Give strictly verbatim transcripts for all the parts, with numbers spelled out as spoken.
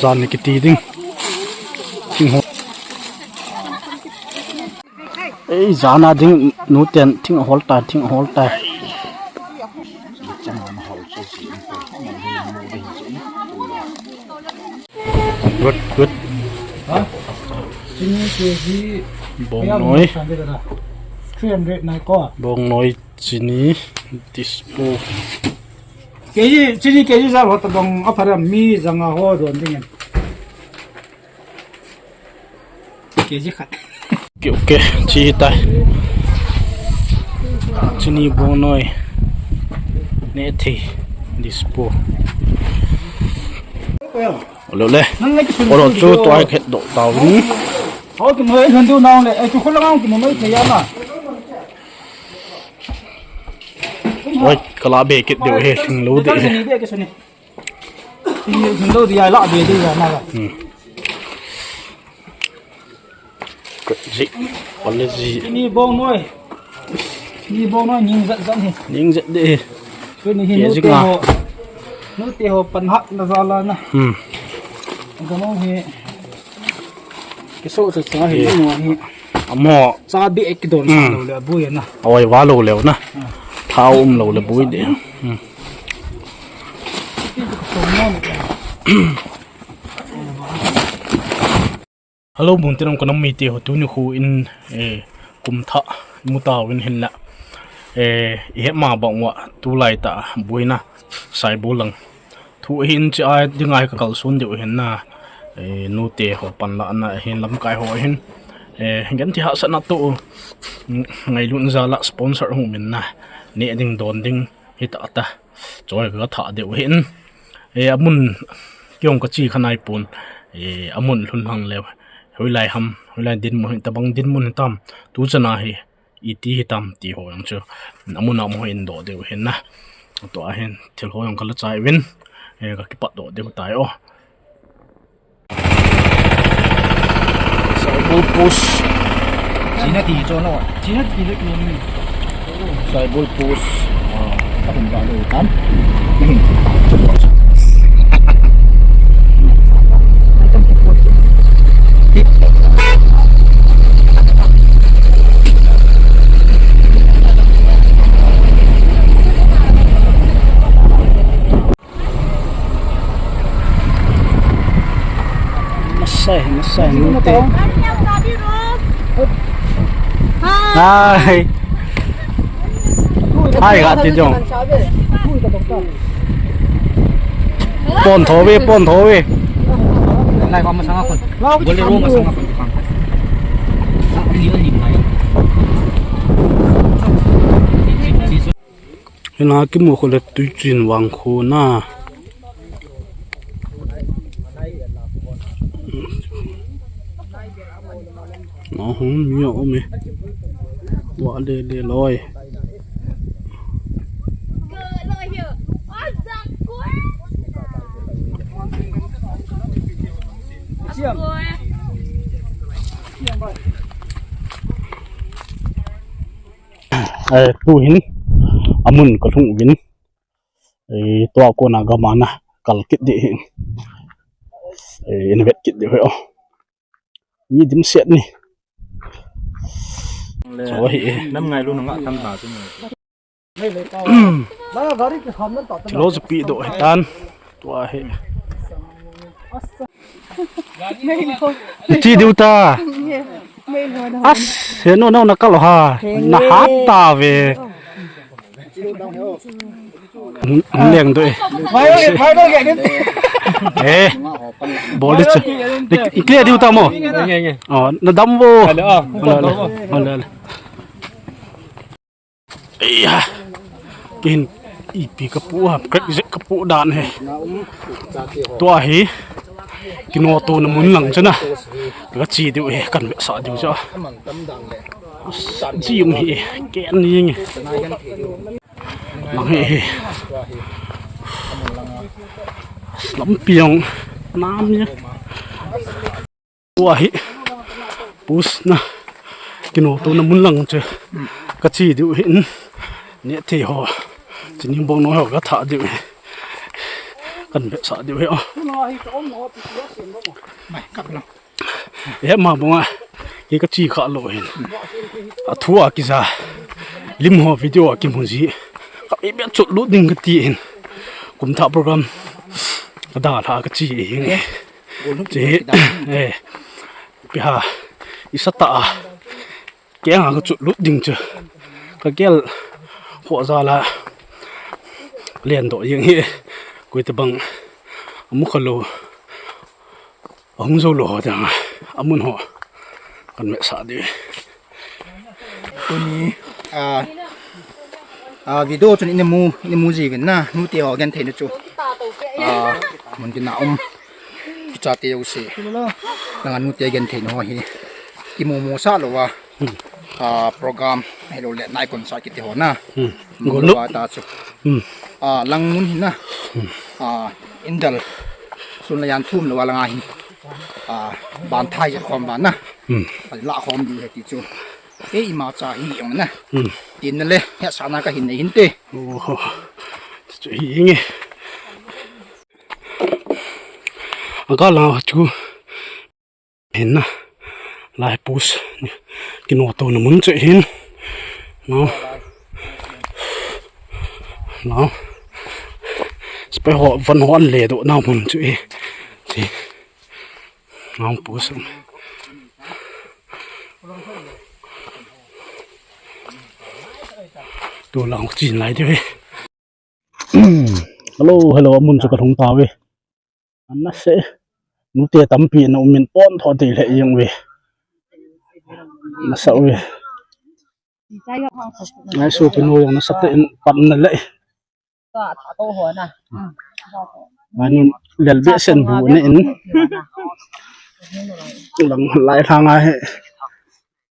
Jan ni kiti ding. Thing ho. Ei, jan a ding nu ten thing hol tai, thing hol tai. Good, good. Ha? Chini K G. Bongnoi. Three hundred nai ko. Bongnoi chini dispo. K G, chini K G ja ho ta dong a pharam mi janga ho don ding em. K G khat. Okay, okay, chi tai. Chini bongnoi. Neh thei. Dispo. Ole, ole. Ole chu tua khet doh tau ni. Ho tu noi lhun du nau le, e tu kholang tu noi thei ya na. Oi, kala be kit deu he, lhing lou de he. Ni be ke suni. Ni lhing lou de ya la be de ya na la. Hmm. Ji, ole ji. Ni bongnoi. Ni bongnoi ning jat jat ni. Ning jat de. Tuni hi nu te ho. Nu te ho pan hak na jala na. Hmm. Gamo hi. Kiso cha cha hi nu hi. Amo. Cha be kidon sa lou le bu ya na. Oi, va lou le na. Thao um lou le bu de. Hmm. Hello, bung tinam kanam mi te ho tuni khu in, eh, kum thah mu tauvin hinla. Eh, i he ma bang wa tulai ta buina Saibol lang. Thu hin chi ai dingai ka kalsun deu hinna. Eh, nu te ho pan la na hin lamkai ho hin. Eh, gen ti ha sa na to. Ngailun jala sponsor hu min na. Ne ding don ding hi ta ta. Choi ka tha deu hin. E, amun, kiong ka chi khanai pun. E, amun lhun hang leu. Hoilai ham, hoilai dinmun hi tabang dinmun hi tam. Tu chana hi, iti hi tam ti ho jong chu. Amun a mo hin do deu hin na. Tua hin, thil ho jong ka la chai vin. E, ka kipat do deu tai o. Saibol Post. China ti cho no. China ti le ni. Saibol Post. Ah, ka hum ba lo tan. Ni. Masai, masai, nute. Hai. Hai, ka ti jong. Pon tho ve, pon tho ve. Lai, pa masang akon. Bolero masang akon. Hina kimu khu le Tuichin vang khu na. Na hung mi a um e. Wa le le loi. Eh, tu hin amun ka lhung uvin. Eh, tua kona gam a na kal kit ding hin. Eh, in vet kit ding ho. Mi dimset ni. Cho hi. Nam ngailu na nga tam ta tu. Thilo chu pi do hi tan. Tua hi. Chi diu ta. As, he no no na kal ha. Na hat ta ve. Leng do e. Eh. Bol di chu. Clear diu ta mo. Oh, na dam vo. Ala ala. Ala ala. Eia. Kin ipi ka pu ham, crack zek ka pu dan he. Tua hi. Kino to na mun lang chana. Ka chi diu he, kan ve sa diu cha. Chi um hi. Ken ni nge. Lang he he. Lampi jong. Nam ni. Tua hi post na kino to na mun lang chu ka chi diu hin, neh thei ho, chini bongnoi ho ka tha diu hi. Kan vetsah diu hi a. Mai, kap lo. He ma bunga, ke ka chi kha lo hin. A thu a kija. Lim ho video a kimu ji. Ka i be chut lut ding ka ti hin. Kum thah program. Ka da tha ka chi hin. Chi, eh. Pi ha. I sa ta a. Keng a ka chut lut ding chu. Ka gel ho za la. Len do yeng hi. Koi te bang. Amu kha lo. Ahung zo lo ho dang a, amun ho. Kan vetsah diu. Tuni, a, a, video chun ina mu, ina mu ji uvin na, nute ho genthei na chu. A, mun tina um. Kicha te u si. Nanga nute genthei na ho hi. Kimu mu sa lo a. Hmm. A, program, hello le, nai kon sa kiti ho na. Hmm. Mun lo ba ta chu. Hmm. A, lang mun hi na. Hmm. A, indal. Sun la yan thum lo a lang a hi. A, ban thai je khom ba na. Hmm. A, la khom di he ti chu. E ima cha hi yong na. Hmm. Tin na le, he sa na ka hin nei hin te. Oho. Chu hi nge. Aga la chu. Hin na, lai post kinoto na mun chu hin. No. No. Spe ho, van ho an le do na mun chu hi. Chi. No post. Tu lang chin lai diu hi. Hello, hello, amun chu ka lhung tauve. Ana se. Nute tampi na umin pon tho te le yeng ve. Nasa uve. Ngai su pinu yong nasa te in pan na le. Manu lel be sen bu ne in. Lang lai thang a he.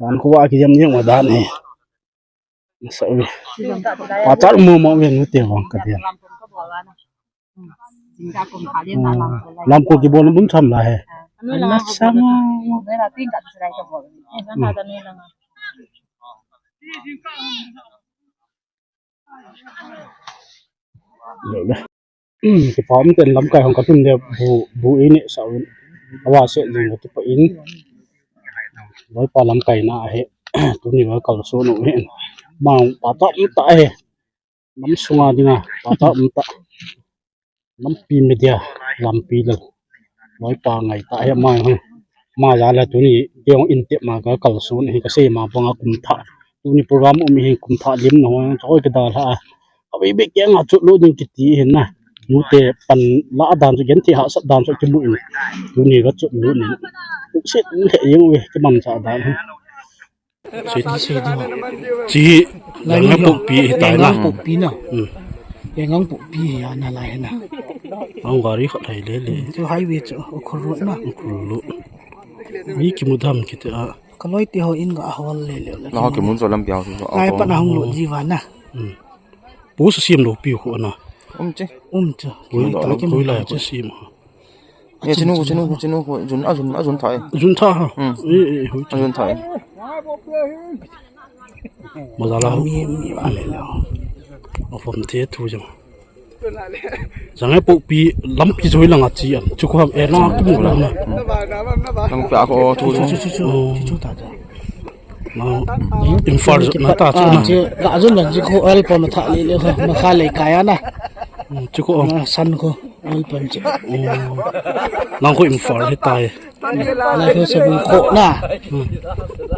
Dan khu a ki yam yeng wa dan he. Nasa uve. Pachal mo mo ve nute vang ka dia. Lamko kibol na bun tham la he. Nasa mo. Le le. Kipa um ten lamkai hong ka tun le bu, bu i ne sa un. Awa se jing ka tu pa in. Loipa lamkai na he. Tuni va kal so no he. Mang pa ta um ta he. Nam sunga dinga pa ta um ta. Nampi media lampi le. Loipa ngai ta he mai hong. Ma ja la tuni tiong in te ma ka kal so ni ka se ma pa nga kum tha. Tuni program um hi kum tha lim no hoi ka da la. Ka vei be keng a chut lut ding kiti hin na. Nute pan la dan chu genthei hahsat dan chu kimu in. Tuni ka chut lut ni. Sit le yeng ve kiman cha dan. Chi, chi, chi. Chi, Lengang Pokpi hi tai na. Lengang Pokpi na. Hmm. Lengang Pokpi hi ana lai na. Ang gari khat hai le le. Chu highway chu, Ukhrul Road na. Ukhrul Road. Mi kimu dam kiti a. Ka loi te ho in ga hol le le. Na ho kimu cho lam pia ho. Lai pa na hung lo ji va na. Hmm. Pu su siam lo pi khu ana. Um che. Um che. Koi la, koi la ko siam. E chinu, chinu, chinu, jun, a jun, a jun thai. Jun tha ha. Hmm. E, e, hui. A jun thai. Mazala. Mi, mi va le lo. A phom the thu jong. Jang e Pokpi lampi joi langa chi am. Chu ko ham e na tu na. Lampi a ko thu jong. Chu, chu, chu, chu. Oh. Chu, chu ta ta. Imphal na ta chu na. Chu, ga jun na ji ko oil pump tha le le ma kha le kaya na. Hmm, chu ko. Na san ko oil pump chu. Oh. Nang ko Imphal hi tai. La ko sabun ko na. Hmm.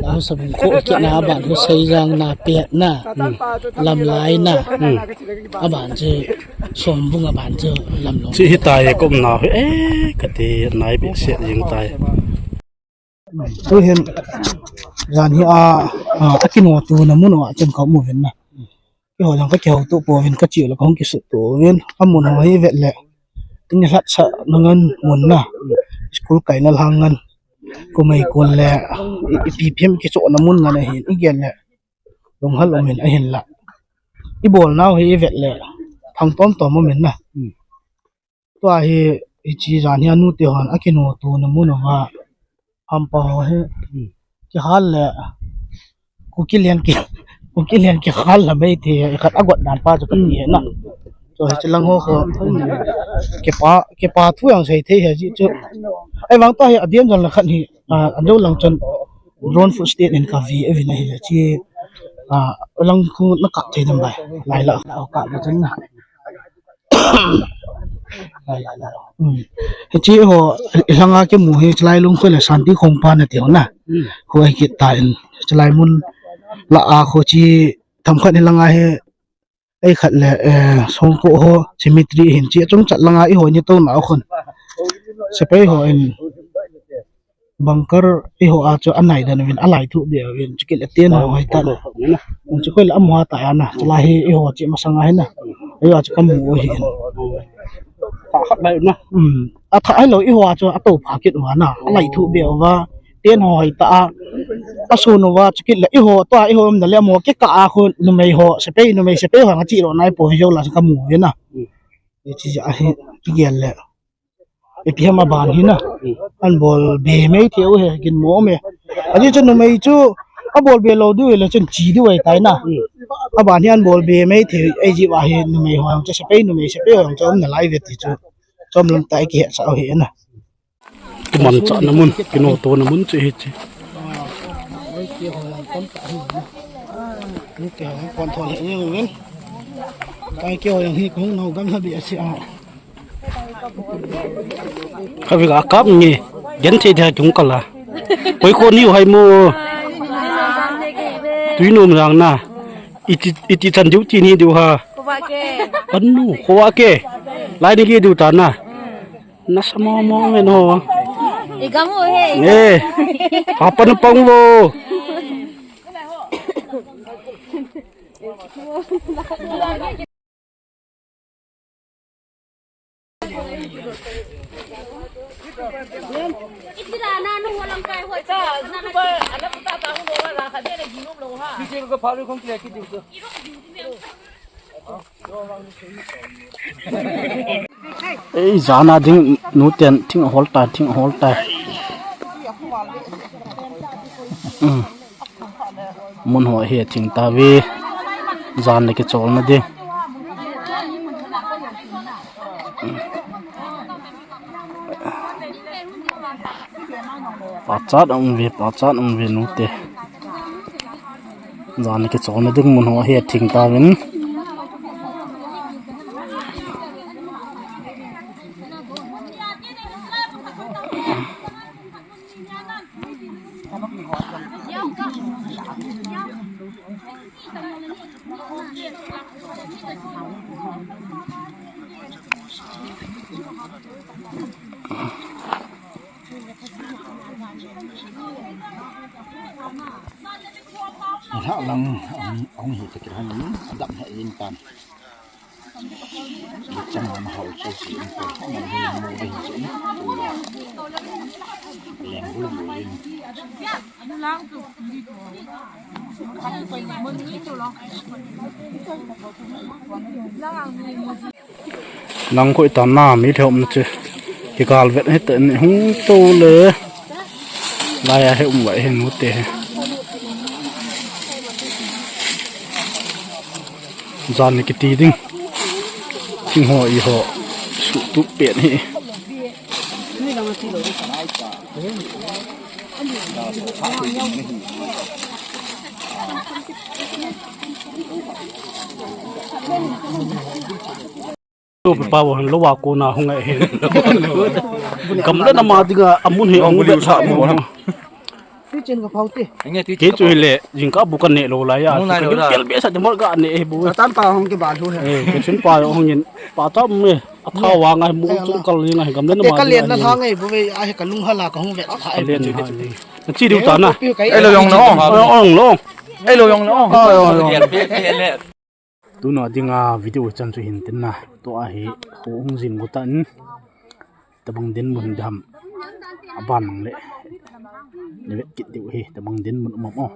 La ko sabun ko ki na ba ko sai jang na pe na. Hmm. Lam lai na. Hmm. Aban chu som bung aban chu lam long. Chi hi tai ko na he. Eh, ka te nai be se jing tai. Tu hin, jan hi a, a, a kinoto na mun a chun ka um uvin na. Keiho jong ka kihouto pouvin ka chih le ka hung kisut to uvin. Amun ho hi vet le. Tuni lhatsah na ngan mun na. School kaina lhang ngan. Kumei kun le, i, ipi phem kichohna mun ngan ahin, i gel le. Lunghal um in ahin la. I bol nau hi i vet le. Phang tom tom um in na. Tua hi, hiche jan hi a nute hon a kinoto na mun uva, hampa ho hi, kihal le, Kuki lian ki, Kuki lian kihal la mei ti hi, khat a got dan pa chu ka ti hi na. To hiche lang ho kho. Kipa, kipa thu jong sei thei ahi chu. Ahivang to hi adem jong la khat hi, ah, ajo lang chun drone footage in ka ve uvin ahile chu, ah, lang khu na kap thei dem bai. Lai la. Ka ba chun na. Lai, lai, lai. Hmm. Hiche ho, langa kimu hi, chulai lung khu le Santi Khongpa na ti ho na. Hmm. Khu ahi kit tan, chulai mun la a khu chu themkhat hi langa hi, ei khat le, eh, Songko ho, cemetery hin chu, achung chat langa eiho ni to na khun. Sepai ho in, bunker eiho a chu anai dan uvin, alai thu be uvin, chukit le tent ho hoi ta. Chukit le amu ta ya na, chulai hi eiho chu masang a hi na. Eiho chu kamu u hi. Tha khat lai na. Hmm. Atha hai lou eiho a chu ato pha kit uva na, alai thu be uva. Tent ho hoi ta a. Asun uva, chukit le eiho, tua eiho umna le amu kikah a khu numei ho, sepai, numei sepai ho nga chi lo nai po hi jo la kamu u hi na. Hiche ahi, kigel le. Ipi ham aban hi na. An bol be mai thei u hi, kin mo me. Aji chu numei chu, abol be lou diu le chun chi diu ahi tai na. Aban hi an bol be mai thei, ahi ji va hi numei ho chu sepai, numei sepai ho chu umna lai ve ti chu. Chom lam tai kihetsah u hi na. Kimanchahna mun, kinoto na mun chu hiche. Khatvei ga kap nge, genthei thei chung kala. Koi kho niu hai mo. Tui nom jang na. Iti, iti chan diu ti ni diu ha. Anu, kho a ke. Lai ni ge diu ta na. Nasa mo mo men ho. Igamu he. Eh. Papa no pang lo. Ei, jan a ding nu ten thing ahol tai, thing ahol tai. Um. Mun ho hi athing tauve. Jan le kicholna ding. Pachat aum ve, pachat aum ve nu te. Jan le kicholna ding mun ho hi athing tauvin. Alah lang, ang, ang hita kira hangin, adam ha in tan. Chang ang hau sa si in tan, ang hau mo da hin sa in. Leng bul bul in. Nang koi ta na mi lhom na che. Ki kal vet he te ni hung to le. Lai a he um vai he nu te he. Jan ni kiti ding. Thing ho i ho. Su tu pen he. Tu pa wo lo wa ko na hung e he. Kam le na ma dinga amun he hung be sa mo. Tui chen ka phau te. Kei chu hile, jingkah bu ka neh lou lai a. Mun nai lou la. Kel be sa de mol ka neh e bu. Ka tan pa hung kibal hu he. Eh, ka chun pa hung in. Pa ta me. A tha wa ngai mu chu kal ngai gam le na ma. Ka len na la ngai bu ve a he ka lung hala ka hung ve. Ka len na. Na chi diu ta na. Ei lo jong na ong. Ong lo. Ei lo jong na ong. Tuna dinga video chan chu hin tin na. Tua hi khu hung jin gu tan. Tabang din mun dam. Aban mang le. Ne vet kit diu hi tabang din mun um am o.